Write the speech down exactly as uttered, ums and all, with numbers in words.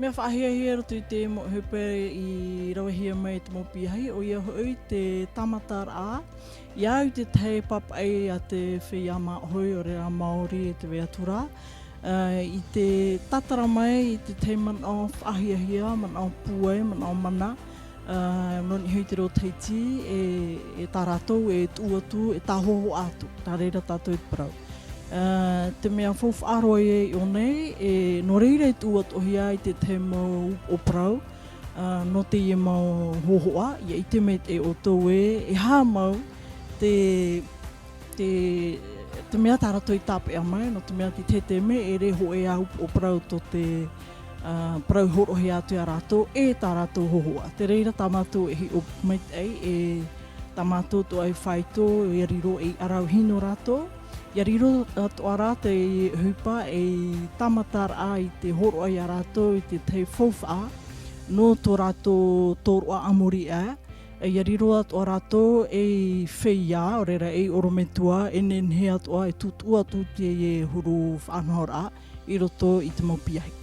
Mea faʻahiahia i roto i te mau ʻohipa i ravehia mai i te mau piahi, ʻoia hoʻi te tāmataraʻa, ia au i te tahi pāpaʻi a te feiā māʻohi, ʻo reira Māori e te vai atu ra, ā, i te tātara mai i te tahi manaʻo faʻahiahia, manaʻo pūai, manaʻo mana, ā, nō niʻa i te reo Tahiti, e, e tā rātou e tuʻu atu, e tāhōhoʻa atu, nā reira tātou e parau. Ā, te mea faufaʻa roa ia i ʻō nei, e, nō reira e tuʻu atoʻahia i te tahi mau upoʻo parau, ā, nō teie mau hōhoʻa, ia ʻite maitaʻi ʻoutou ē, e aha mau te, te, te mea tā rātou i tāpeʻa mai, nō te mea i te tahi taime, e ʻere hōʻē ā upoʻo parau tō te, ā, parau hōroʻahia atu ia rātou, e tā rātou hōhoʻa. Te reira tā mātou e hiʻo maitaʻi, e tā mātou atoʻa e faito, ia riro ei ʻaravihi nō rātou. Ia riro atoʻa rā te ʻohipa ei tāmataraʻa i te hōroʻa ia rātou i te tahi faufaʻa nō tō rātou tōroʻa a muri aʻe. Ia riro atoʻa rātou ei feiā, ʻo reira ei ʻorometua, e nehenehe atoʻa e tutuʻu atu teie huru faʻanahoraʻa i roto i te mau piahi.